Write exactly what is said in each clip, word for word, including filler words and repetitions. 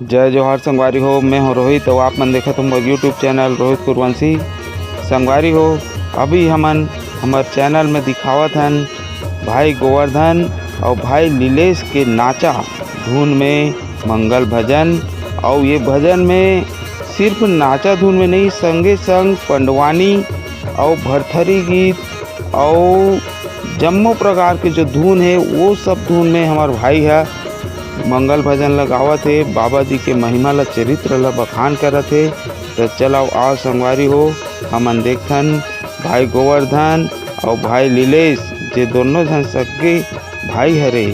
जय जोहार संगवारी हो, मैं हूं रोहित अउ आप मन देखत हो मोर YouTube चैनल रोहित कुरवंशी। संगवारी हो, अभी हमन हमर चैनल में दिखावत हन भाई गोवर्धन अउ भाई लीलेश के नाचा धुन में मंगल भजन। अउ ये भजन में सिर्फ नाचा धुन में नहीं, संगे संग पंडवानी अउ भरथरी गीत अउ जम्मो प्रकार के जो धुन हे, वो सब धुन में हमर भाई ह मंगल भजन ल गावत हे, बाबा जी के महिमा ल, चरित्र ल बखान करत हे। त चलव, आव संगवारी हो, हमन देखथन भाई गोवर्धन अउ भाई लीलेश, जे दोनों झन सगे भाई हरे,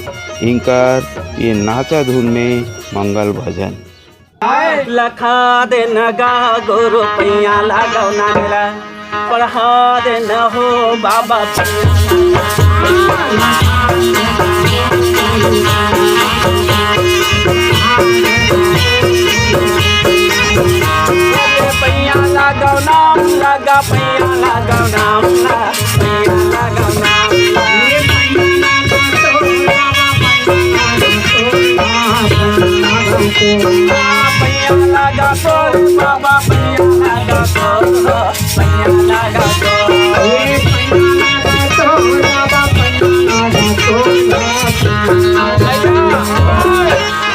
इनकर ये नाचा धुन में मंगल भजन। लखा दे न गा गुरु पैया लागव ना रे, पढ़ा दे न हो बाबा। पैया लागव ना, लगा पैया लागव ना, पैया लागव ना।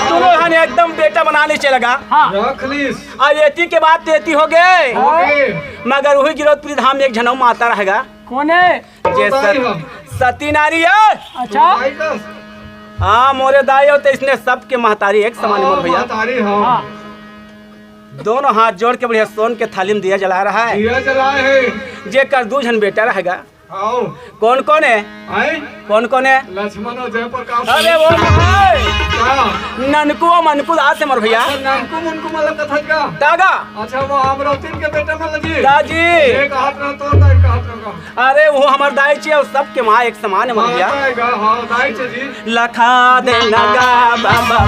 दोनों हन एकदम बेटा बना ले चलेगा। हाँ। रख लीस। अब एती के बाद तेती हो गए। हो गए। मगर वही गिरौदपुरी धाम में एक झनऊ माता रहेगा। कौन है? जे सत-, सती नारी है। अच्छा। हाँ, मोरे दाई हो तो इसने सबके महतारी एक समान है मोर भैया। महतारी, हाँ। हाँ। दोनों हाथ जोड़ के बढ़िया सोन के थाली में दिया जला रहा है। दिया जलाए है। जेकर दू झन बेटा रहेगा। आओ। कौन कौन है? आए? कौन कौन है? लक्ष्मण और जयप्रकाश। अरे वो है। का? ननकू और मनकू दास है मोर भैया। अच्छा, ननकू मनकू मतलब कथा का? दागा। अच्छा, वो अमरौतिन के बेटा मतलब जी? दाजी। एक हाथ रहा तो, एक हाथ रहा। अरे, वो हमर दाई चे अउ सबके माँ एक समान है, मोर भैया। हाँ, दाई चे जी। लखा दे लगा बाबा।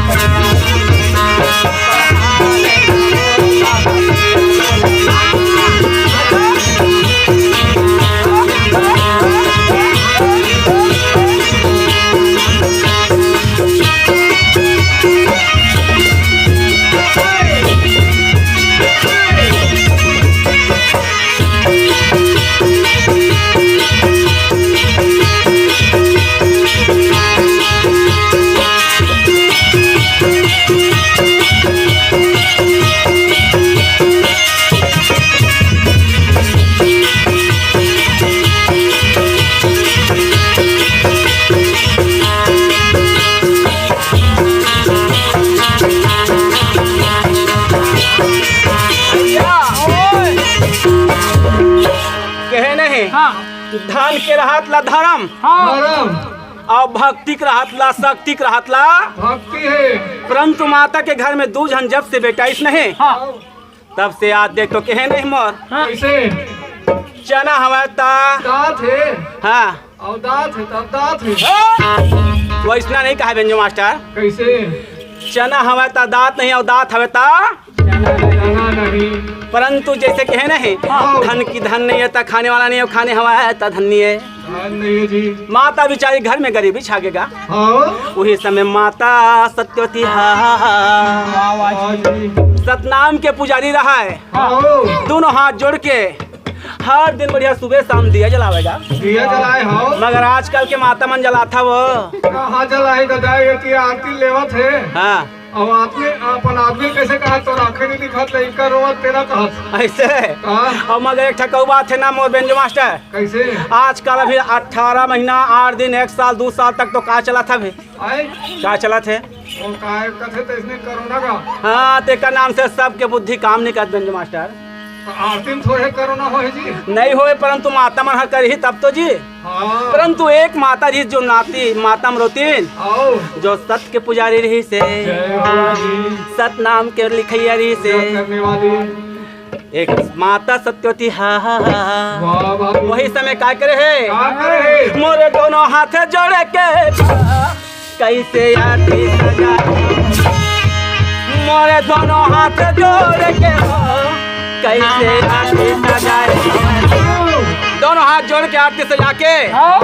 कहे नहीं, हाँ। धन के रहत ला धर्म, हाँ। धर्म। अउ भक्ति के रहत ला, शक्ति के रहत ला भक्ति है। परंतु माता के घर में दू झन जब से बेटा आइस नहीं, हाँ। तब से आज देख तो कहे नहीं मोर। हाँ। कैसे? चना हवय ता दात है। हाँ। अउ दात है तब दात है। वैसना नहीं कहा बेंजो मास्टर। कैसे? चना हवय ता दात नहीं, अउ दात हवय ता चना नहीं। परंतु जैसे कहे नहीं, हाँ। धन की धन नहीं है, ता खाने वाला नहीं है, खाने हवय ता धन नहीं है। धन नहीं है जी। माता बिचारी घर में गरीबी छा गेगा। हाँ। वही समय माता सत्यवती हा, हाँ जी। सतनाम के पुजारी रहा है। हाँ। दोनों हाथ जोड़ के हर दिन बढ़िया सुबह शाम दिया जलावेगा। दिया जलाए हो। मगर आजकल के माता मन जलाथा वो। कहाँ जलाए दादा, ये की आरती लेवत है। हाँ। अब आदमी, अपन आदमी कैसे कहा, तो आंखें नहीं दिखात ले, इनका रोवत तेरा कहत। ऐसे? हाँ। और मगर एक ठकऊ बात है ना मोर बेंजो मास्टर। कैसे? आजकल अभी अठारह महीना, आठ दिन, एक साल, दो साल तक तो का चला था भी? आए? का चलत हे? वो काय कथे तो इसने कोरोना का। हाँ, तेकर नाम से सबके बुद्धि काम नहीं करत बेंजो मास्टर। तो आरती में थोड़े कोरोना होए जी? नहीं होए, परंतु माता मन ह करही तब तो जी। हाँ। परंतु एक माता जी जो नाती माता मरोतीन, आओ। जो सत के पुजारी रही से, जय हो जी। सत नाम के लिखैया रही से, पूजा करने वाली। एक माता सत्यवती हा, वाह, वाह। वही समय का करे हे? का करे हे? मोरे दोनों हाथ जोड़ के कैसे आरती सजाए? मोरे दोनों हाथ जोड़ के हो, कैसे आरती सजाए? दोनों हाथ जोड़ के आरती सजा के हाँ।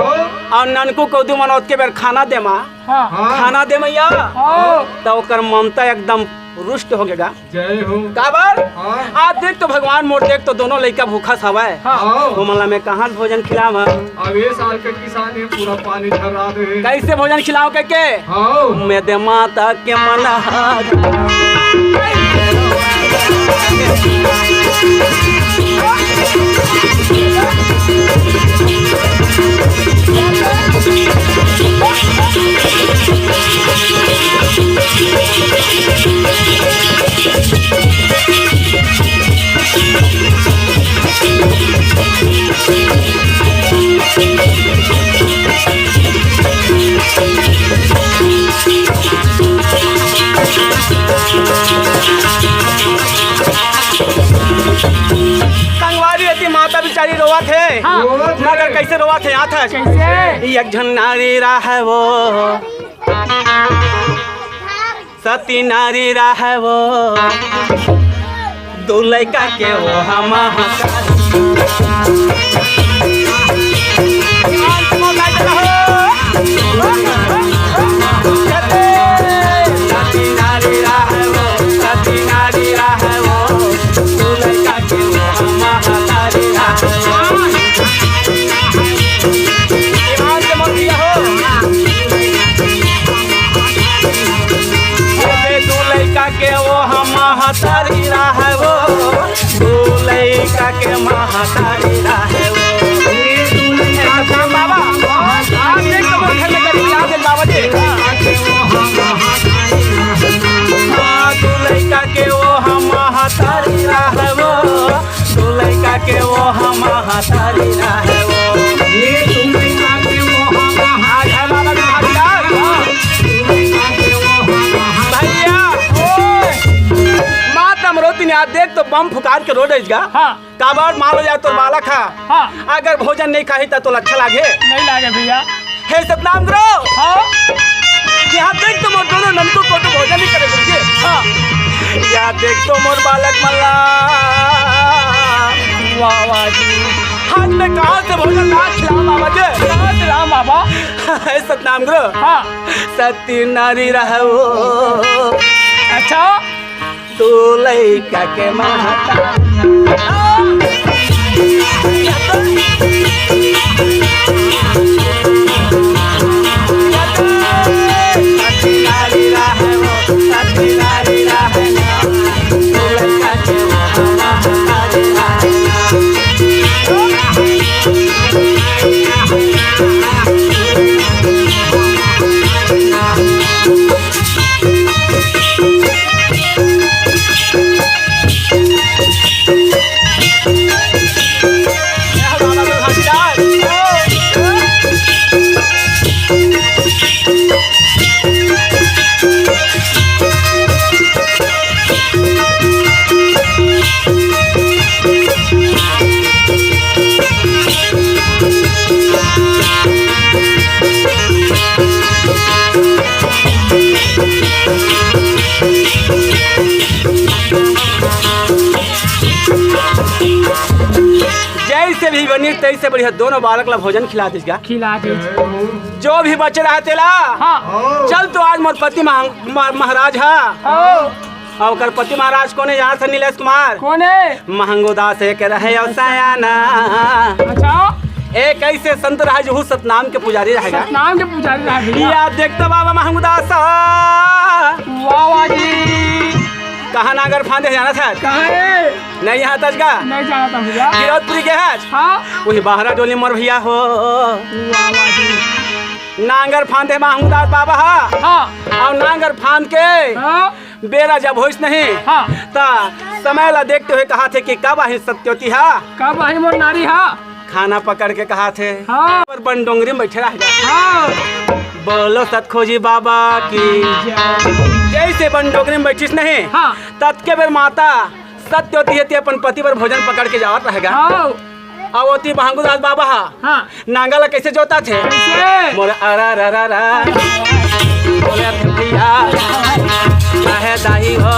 और ननकू को दू मनौत के बेर खाना दे माँ। हाँ। हाँ। खाना दे मैया। हाँ। तो ओकर ममता एकदम रुष्ट हो गे गा। जय हो। काबर? हाँ। आज देख तो भगवान मोर, देख तो दोनों लइका भूखा हवय। हाँ। ओमन ला मैं कहाँ से भोजन खिलावां? अब ये साल के किसान हे, पूरा पानी झर्रा दे हे। कैसे भोजन खिलाओ के, के? हाँ। मैं दे माता के मन हार। संगवारी रहती माता बिचारी रोवत हे। हाँ। मगर कैसे रोवत हे, याद हे? कैसे? एक झन नारी राहय वो, सती नारी राहय वो, दू लइका के वो हम महतारी राहय वो, दू लइका के महतारी राहय वो। ए, दू लइका के बाबा, आज देख तो मोर घर में गरीब आ गेल बाबा जी। हाँ, दू लइका के वो हम महतारी राहय वो, दू लइका के वो हम महतारी राहय वो। ए, दू लइका के वो हम आज है बाबा के भागीदार। हाँ। भैया, ओए, माता मरोती ने आज देख तो बम फुकार के रो डरिस गा। हाँ। काबर मान लो यार तोर बालक हा। हाँ। अगर भोजन नहीं खाही त तोला अच्छा लागे? नहीं लागे भैया। हे सतनाम गुरु। हाँ। यहाँ देख तो मोर दोनों ननकू को तो भोजन नहीं करे बोलिए। हाँ। यहाँ देख तो मोर बालक मन ला। वाह, वाह जी। आज मैं कहाँ से भोजन ला खिलाऊं बाबा जी? कहाँ से लाऊं बाबा? हे सतनाम गुरु। हाँ। सती नारी रहवो। अच्छा। दू लइका के महतारी। जैसे भी बनी तैसे बढ़िया दोनों बालक ला भोजन खिला दीजिएगा। खिला दीजिए। जो भी बचे रहा तेला। हाँ। चल तो आज मोर पति महा-, महा-, महाराज हा। हाँ। अउ ओकर पति महाराज कोने जानत हे नीलेश कुमार? कोने? महंगू दास एक रहे अउ सयाना। अच्छा। एक ऐसे संत रहे जो सतनाम के पुजारी रहेगा। सतनाम के पुजारी रहे भैया। या देख तो बाबा महंगू दास। वाह, वाह जी। कहाँ नांगर फांदे हे जानत हे? कहाँ हे? नहीं जानत हस का? नहीं जानत हूँ भैया। गिरौदपुरी के हस? हाँ। वही बाहरा डोली मोर भैया हो। वाह, वाह जी। नांगर फांदे महंगू दास बाबा हा। हाँ। अउ नांगर फांद के हाँ। बेरा जब होइस नहीं, हाँ। त समय ला देखते हुए कहाथे कि कब आही सत्यवती हा? कब आही मोर नारी हा? खाना पकड़ के कहाथे। हाँ। पर बन डोंगरी में बैठे रह जा। हाँ। बोलो सतखोजी बाबा की। जय। जैसे बन डोंगरी में बैठिस नहीं, हाँ। ततके बेर माता सत्यवती हे, ते अपन पति बर भोजन पकड़ के जावत रहेगा। हाँ। अउ ओती महंगू दास बाबा हा। हाँ। नांगर ला कैसे जोतथे? कैसे? मोर अरा रा रा रा। बोले भैया, काहे दाई हो?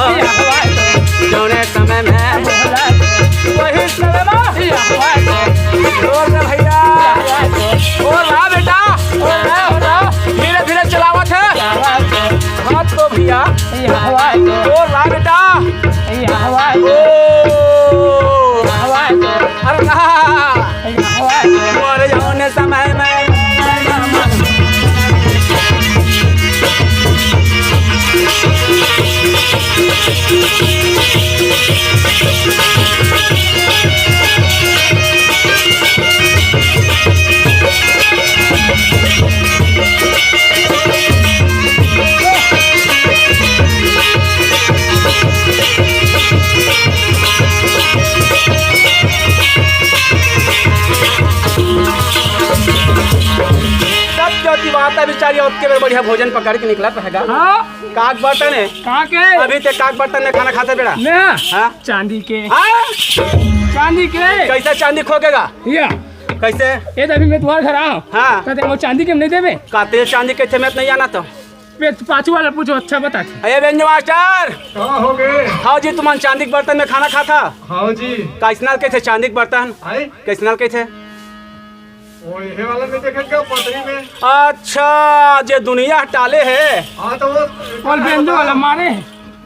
जौने समय में वही समय में बोल रे भैया। ओ ला बेटा, ओ ला, ओ ला। धीरे धीरे चलावत हे। हाँ तो भैया, ओ ला। सब ज्योति माता बिचारी ओतके बेर बढ़िया भोजन पकड़ के निकलत रहेगा। हाँ। काक बर्तन हे। का के? अभी ते काक बर्तन में खाना खाते बेरा। मैं? हाँ। चांदी के। हाँ? चांदी के। कैसे चांदी खोकेगा? या। कैसे? ये तो अभी मैं तुम्हारे घर आऊँ। हाँ। तो ते वो चांदी के नहीं देवे? काते चांदी के थे, मैं नहीं आना तो। पे-, पाछू वाला पूछो, अच्छा बता। अरे बेंजो मास्टर। का हो गे? हाँ जी, तुमन चांदी के बर्तन में खाना खाता? हाँ जी। कैसना के थे चांदी के बर्तन? आए? कैसना के थे? ओ, ये वाला में देखे क्या, पतरी में? अच्छा, जे दुनिया टाले हे। हाँ, तो वो बोल बेंजो वाला मारे।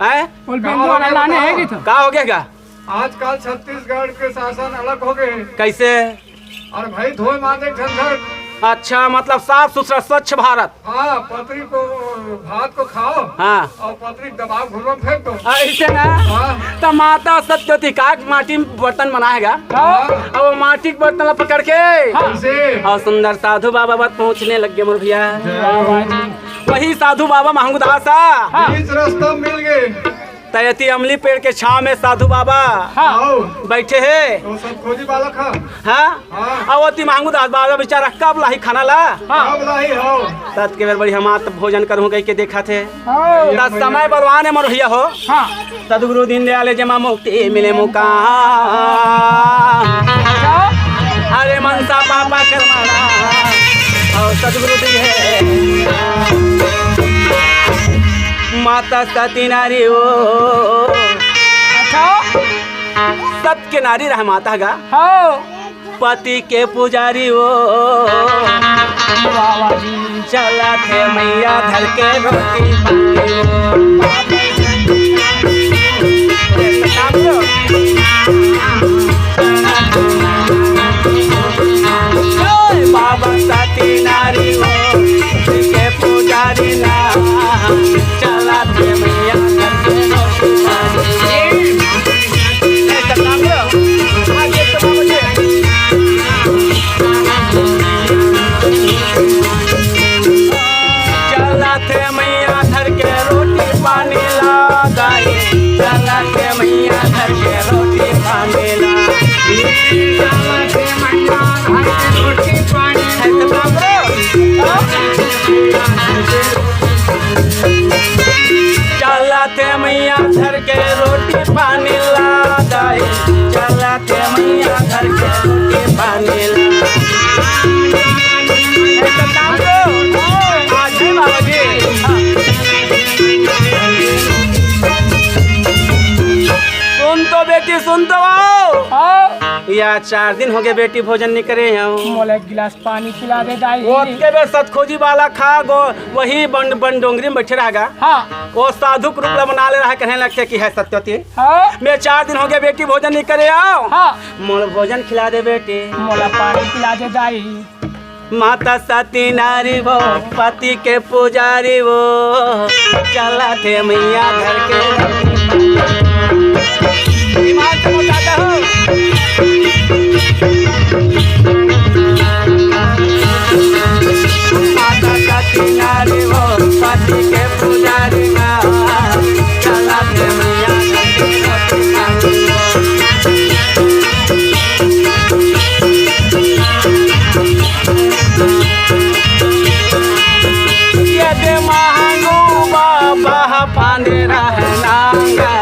हैं? बोल बेंजो वाला लाने हे कि तो? का हो गया का? आजकल छत्तीसगढ़ के शासन अलग हो गए। कैसे? और भाई धोए मांजे झंझट। अच्छा, मतलब साफ सुथरा, स्वच्छ भारत। हाँ, पतरी को, भात को खाओ। हाँ। और पतरी दबाव घुलवा में फेंक दो। ऐसे ना? हाँ। तो माता सत्यवती का माटी में बर्तन बनाएगा। हाँ। अब वो माटी के बर्तन ला पकड़ के हाँ। कैसे? और सुंदर साधु बाबा बात पहुँचने लग गए मोर भैया। जय हो। वही साधु बाबा महंगू दास। हाँ। बीच रास्ता मिल गए। तैती अमली पेड़ के छांव में साधु बाबा हाँ। बैठे हे। तो सब खोजी बालक हा। हाँ? हाँ। अब ओती महंगू दास बाबा बेचारा कब लाही खाना ला? हाँ। कब लाही हो? तत के बेर बढ़िया मात भोजन करहूँ कहि के देखा थे। हाँ। तत समय बलवान हे मोर भैया हो। हाँ। सदगुरु दीनदयाल जेमा मुक्ति मिले मुकाम। अच्छा। हरे मनसा पापा कर मारा। और सदगुरु दी हे। माता सती नारी ओ। अच्छा। सत के नारी रह माता गा। हाँ। पति के पुजारी ओ। वाह, वाह जी। चलत हे मैया धर के रोटी पानी ओ। जय बाबा सती नारी ओ, के पुजारी ना, चलत हे मैया धर के रोटी पानी। चलत हे मैया धर के रोटी पानी ला दाई, चलत हे मैया धर के रोटी पानी ला। चलत हे मैया धर के रोटी पानी ला। चलत हे मैया धर के रोटी पानी ला दाई, चलत हे मैया धर के रोटी पानी ला। सुन तो बेटी, सुन तो। हाँ। या चार दिन हो गए बेटी भोजन नहीं करे हूँ। मोला एक गिलास पानी पिला दे दाई। ओतके बेर सतखोजी बालक हा गो, वही बन, बन डोंगरी में बैठे रह गा। हाँ। वो साधु के रूप ला बना ले रहा, कहने लगते कि हे सत्यवती, हाँ। मैं चार दिन हो गए बेटी भोजन नहीं करे हूँ। हाँ। मोला भोजन खिला दे बेटी। मोला पानी पिला दे दाई। माता सती नारी वो, पति के पुजारी वो, चलत हे मैया धर के। ईमान से बोल दादा हो। माता सती नारी वो, पति के पुजारी ना, चलत हे मैया धर के। यदि महंगू बाबा पांदे रहनांगा,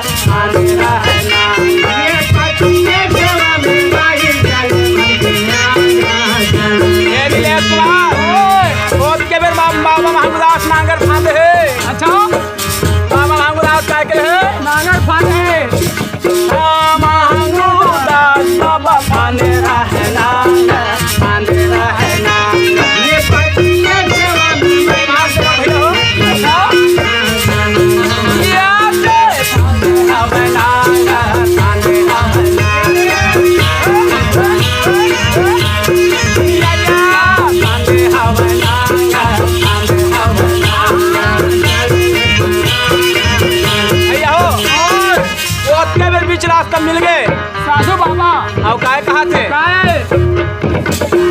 रास्ता मिल गए। साधु बाबा। अउ काय कहा थे? काय?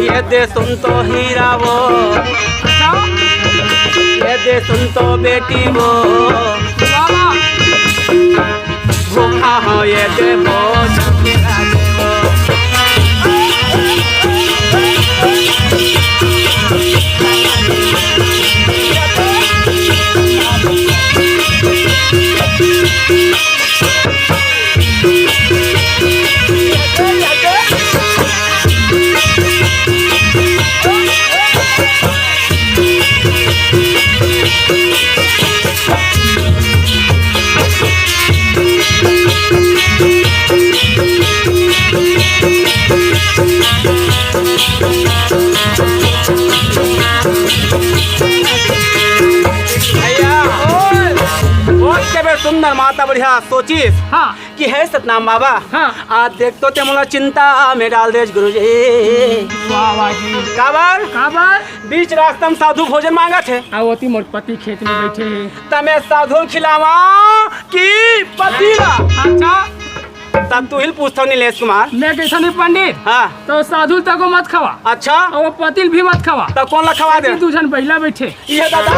ये दे सुन तो हीरा वो, अच्छा? ये दे सुन तो बेटी वो, बाबा। भूखा हो ये दे वो। भैया, ओए, बहुत के बे सुंदर माता बढ़िया सोचिस। हाँ। कि हे सतनाम बाबा, हाँ। आज देख तो ते मोला चिंता में डाल देस गुरुजी। वाह, वाह जी। काबर? काबर? बीच रास्ता में साधु भोजन मांगत हे। अउ ओती मोर पति खेत में बैठे हे। त मैं साधु ल खिलावा कि पति ला? अच्छा। तब तुही ल पूछथव नीलेश कुमार। मैं कहिथंव पंडित। हाँ। त साधु ल तको मत खवा। अच्छा। अउ पति ल भी मत खवा। त कोन ला खवा दे? दू झन बइला बैठे। ये दादा,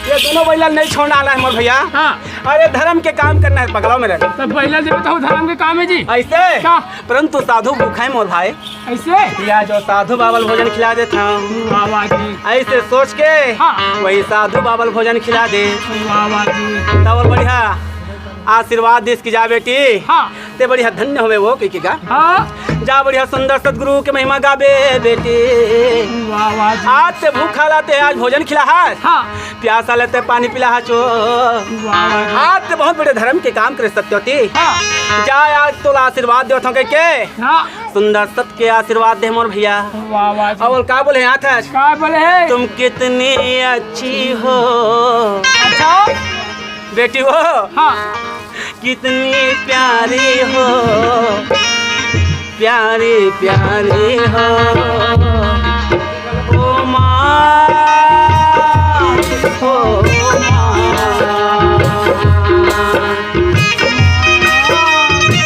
ये दूनों बइला नहीं छोड़ना आला हे मोर भैया। हाँ। अरे धर्म के काम करना हे पगला मेरे। त बइला देवे त धर्म के काम हे जी। अइसे? का? परंतु साधु भूखा हे मोर भाई। अइसे? या जो साधु बाबा ल भोजन खिला देथंव। वाह, वाह जी। अइसे सोच के हाँ। वही साधु बाबा ल भोजन खिला दे। वाह, वाह जी। तब बढ़िया आशीर्वाद दिस कि जा बेटी। हाँ। ते बढ़िया धन्य होवे वो कहिके गा। हाँ। जा बढ़िया सुंदर सतगुरु के महिमा गाबे बेटी। वाह, वाह जी। आज ते भूखा ला ते आज भोजन खिलाहस। हाँ। प्यासा ला ते पानी पिलाहस वो। वाह, वाह जी। आज ते बहुत बड़े धर्म के काम करे सत्यवती। हाँ। जा आज तोला आशीर्वाद देवत हंव कहिके। हाँ। सुंदर सत के आशीर्वाद दे मोर भैया। वाह, वाह जी। अउ का बोले हाथ आज? का बोले हे? तुम कितनी अच्छी हो। अच्छा। बेटी हो। हाँ। कितनी प्यारी हो, प्यारी प्यारी हो, ओ माँ, ओ माँ।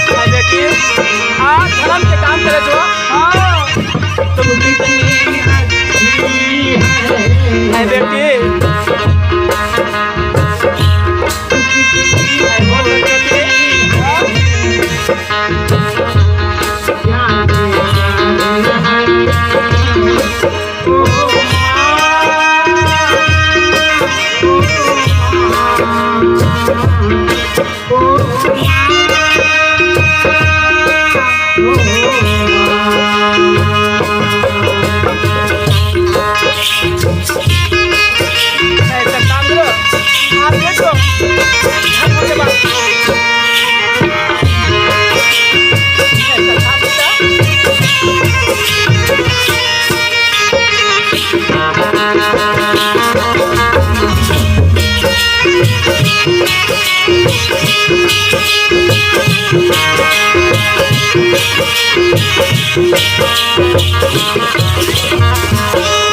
हाँ बेटी, हाँ, धर्म के काम करे जो। हाँ। तुम कितनी अच्छी है। है बेटी।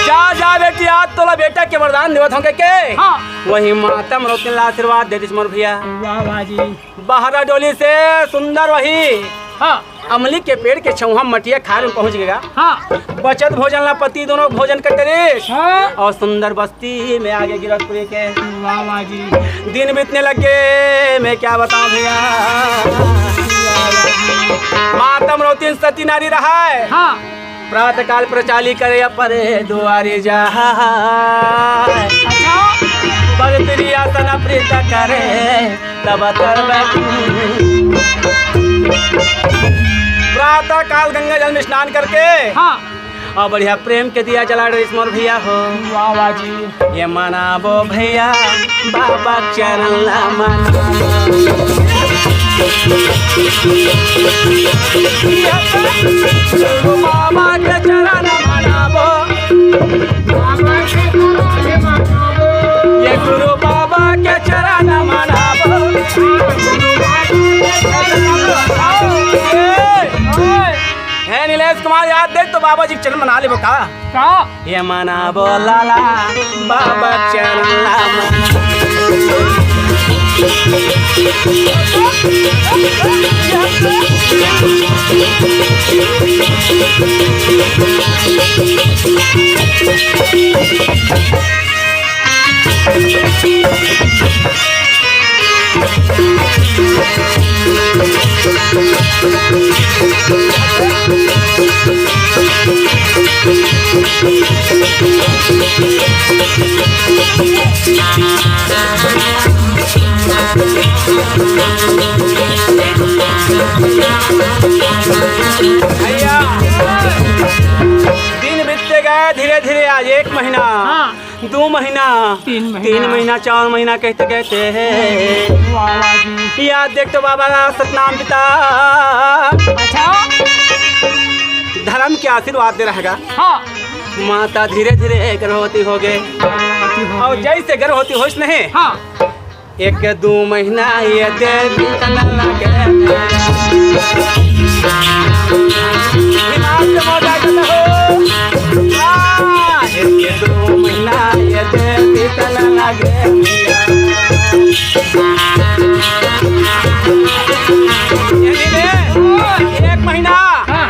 जा, जा बेटी, आज तोला बेटा के वरदान देवत हंव कहिके। हाँ। वही माता मरोतिन ला आशीर्वाद दे दिस मोर भैया। वाह, वाह जी। बहरा डोली से सुंदर वही। हाँ। अमली के पेड़ के छउहा मटिया खार में पहुंच गया। हाँ। बचत भोजन ला पति दूनों भोजन कर डरिस। हाँ। अउ सुंदर बस्ती में आगे गिरौदपुरी के। वाह, वाह जी। दिन बीतने लग गे, मैं क्या बताऊं भैया। मातम रोतिन सती नारी रहय। हाँ। प्रातः काल प्रचाली करे अपरे दुआरी जाय। अच्छा। बरतरी आसन प्रीत करे तब तर बैठी। प्रातः काल गंगा जल में स्नान करके हाँ। अउ बढ़िया प्रेम के दिया जला डरिस मोर भैया हो। वाह, वाह जी। ये मनाबो भैया बाबा चरण ला मनाबो। गुरु बाबा के चरण मनाबो। ये गुरु बाबा के चरण मनाबो। हे नीलेश कुमार यार, देख तो बाबा जी के चरण मना लेबो का? का? ये मनाबो लाला, बाबा चरण ला मना। भैया, दिन बीतते गए धीरे धीरे। आज एक महीना, हाँ। दो महीना, तीन महीना। तीन महीना, चार महीना कहते कहते हैं। वाह, वाह जी। याद देख तो बाबा सतनाम पिता। अच्छा। धर्म के आशीर्वाद दे रहेगा। हाँ। माता धीरे धीरे गर्भवती हो गए। गर्भवती हो और गई। जैसे गर्भवती होइस नहीं, हाँ। एक दो महीना ये देवी तन लगे। दिमाग से मोटा कर हो। हाँ, एक दो महीना ये देवी तन लगे। ये नहीं दे। एक महीना। हाँ।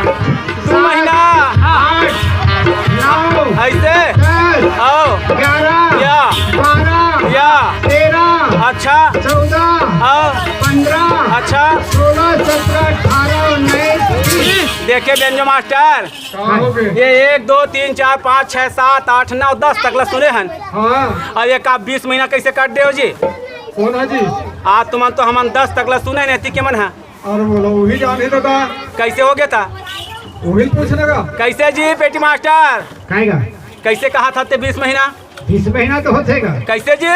दो महीना। आठ, नौ, ऐसे? दस, आओ। ग्यारह, या। बारह, या। तेरह, अच्छा। चौदह, आओ। पन्द्रह, अच्छा। सोलह, सत्रह, अठारह, उन्नीस, बीस। देखिए बेंजो मास्टर, का हो गए? ये एक, दो, तीन, चार, पाँच, छः, सात, आठ, नौ, दस तक ला सुने हन। हाँ। अब एक आप बीस महीना कैसे काट दे हो जी? कौन है जी? आप तुमन तो हमन दस तक ला सुने नहीं थी के मन है। अरे बोलो, वही जाने दादा। कैसे हो गया था? वही पूछने का। कैसे जी पेटी मास्टर? काहेगा? कैसे कहा था ते बीस महीना? बीस महीना तो होते का। कैसे जी?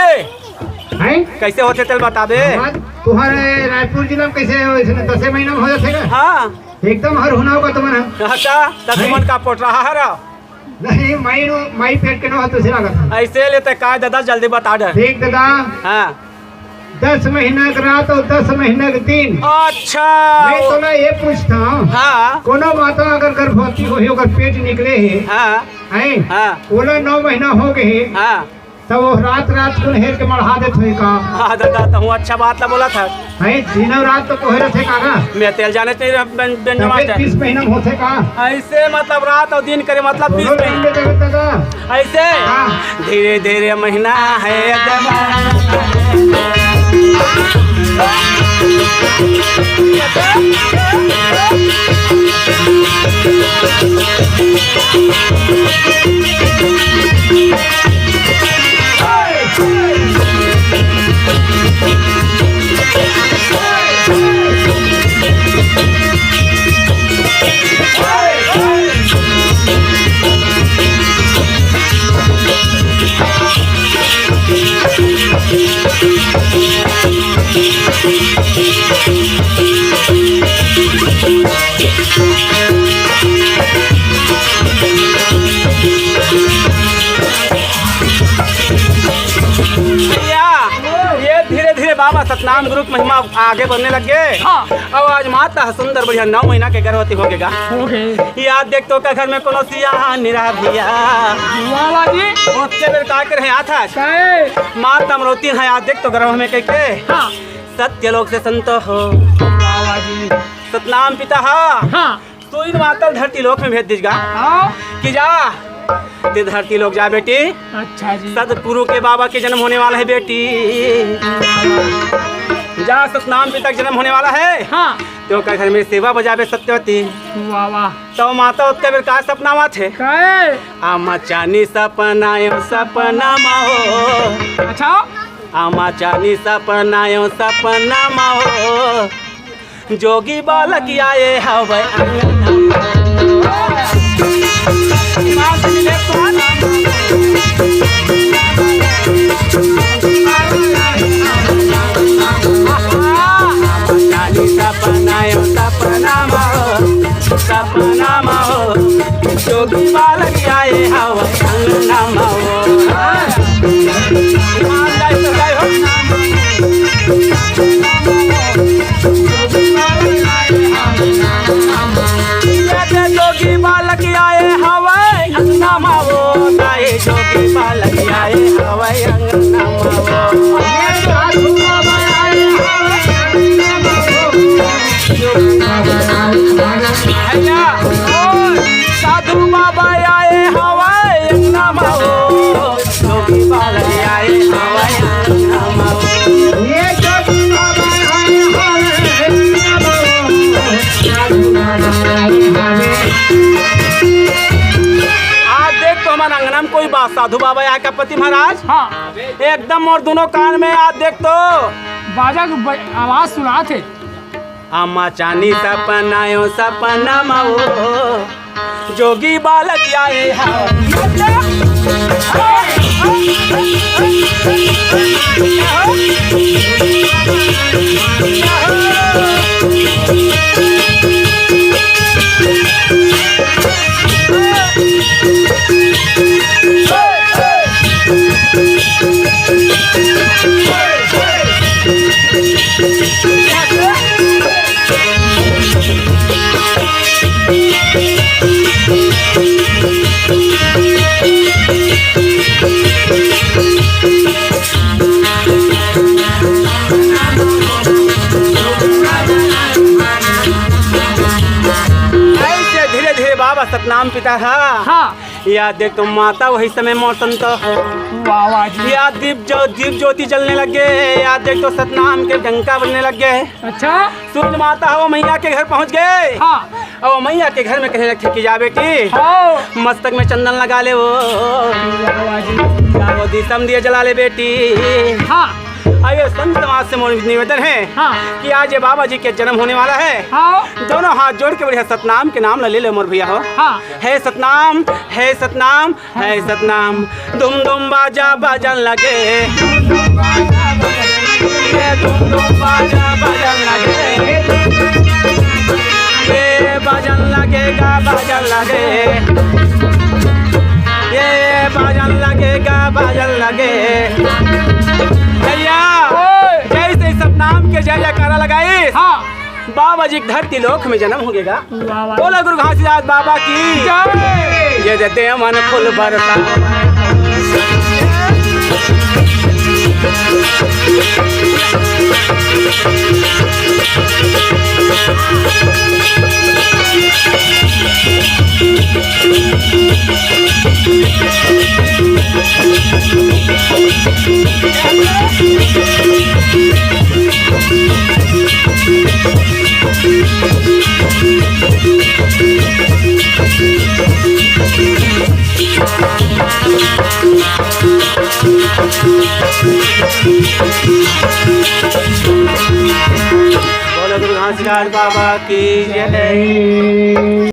हैं? कैसे होते तेल बताबे? हमार, तुम्हारे रायपुर जिला में कैसे हो? इसमें दसे महीना में हो जाते का? हाँ। एकदम हर होना होगा तुम्हारा। अच्छा, तब हैं? तुमन का पोट रहा है रा? नहीं, माई रो, माई पेट के नौ हाथ से लागत है। ऐसे लेते का दादा, जल्दी बता दे। देख दादा, हाँ। दस महीना के रात और दस महीना के दिन। अच्छा। मैं तो ना ये पूछता हूँ, हाँ। कोनो माता अगर गर्भवती होही, ओकर पेट निकले हे, हाँ। हैं? हाँ। ओला नौ महीना हो गए हे, हाँ। तब वो रात रात को हेर के मढ़ा देत होई का? हाँ दादा, तहूँ अच्छा बात ला बोला था। भाई, दिनों रात तो कोहरे थे काका। मैं तेल जाने तेरे बन, बन तबे मास्टर। तीस महीना में होते का? ऐसे मतलब रात और दिन करे मतलब तीस दोनों महीना। टाइम में देवे दादा। ऐसे? हाँ। धीरे धीरे महीना है अदमा। भैया, ये धीरे धीरे बाबा सतनाम गुरु के महिमा आगे बढ़ने लग गए। हाँ। अब आज माता सुंदर बढ़िया नौ महीना के गर्भवती हो गएगा। हो गए। याद देख तो का घर में कोनो सियान नहीं रहा भैया। वाह वाह जी। उसके बेर का करे हाथ आज? काहे? माता मरोती है, याद देख तो गर्भ में कह के। हाँ। सत्य लोक से संत हो। वाह वाह जी। सतनाम पिता हा। हाँ। तू इन मातल धरती लोक में भेज दीजगा। हाँ। कि जा, ते धरती लोक जा बेटी। अच्छा जी। सतगुरु के बाबा के जन्म होने वाला है बेटी। जा, सतनाम पिता के जन्म होने वाला है। हाँ। तो का घर में सेवा बजाबे सत्यवती। वाह वाह। तो माता उत्तर बेर का सपना आवा थे? काहे? आमा चानी सपना आयो सपना मा हो। अच्छा। आमा चानी सपना आयो सपना मा हो। जोगी बालक आए हवय अंगना। सपना आयो सपना मा हो, सपना मा हो। जोगी बालक आए हवय अंगना मा हो। ईमान दाई तो गाय हो। ये दे जोगी बालक आए हवय अंगना मा हो, गाए जोगी बालक आए हवय अंगना मा हो। ये साधु बाबा आए बा साधु बाबा यहाँ का पति महाराज। हाँ। एकदम मोर दोनों कान में आज देख तो। बाजा के ब-, आवाज सुनात हे। अम्मा चांदी सपना यो सपना मा वो जोगी बालक आए हा। ऐसे धीरे धीरे बाबा सतनाम पिता हा। हाँ। या देख तो माता वही समय मौसम तो वाह, वाह जी। या दीप जो, दीप ज्योति जलने लग गए। या देख तो सतनाम के डंका बजने लग गए। अच्छा। सूर्य माता हवा मैया के घर पहुंच गए। हाँ। अब मैया के घर में कहने लगे कि जा बेटी, हाँ। मस्तक में चंदन लगा ले वो। वाह, वाह जी। वो दिसम दिया जला ले बेटी। हाँ। अब ये संत समाज से मोर निवेदन है हाँ। कि आज ये बाबा जी के जन्म होने वाला है। हाँ। दोनों हाथ जोड़ के बढ़िया सतनाम के नाम ला ले ले मोर भैया हो। हाँ। हे सतनाम, हे सतनाम, हे सतनाम। धुम धुम बाजा बाजन लगे, ये धुम धुम बाजा बाजन लगे, ये बाजन लगेगा, बाजन लगे, ये बाजन लगेगा, बाजन लगे। भैया, जैसे ही सतनाम के जय जयकारा लगाई, हाँ। बाबा जी के धरती लोक में जन्म हो गएगा। वाह, वाह। बोला गुरु घासीदास बाबा की जय। ये दे देवन फूल बरसा। बोलो गुरु घासीदास बाबा की जय।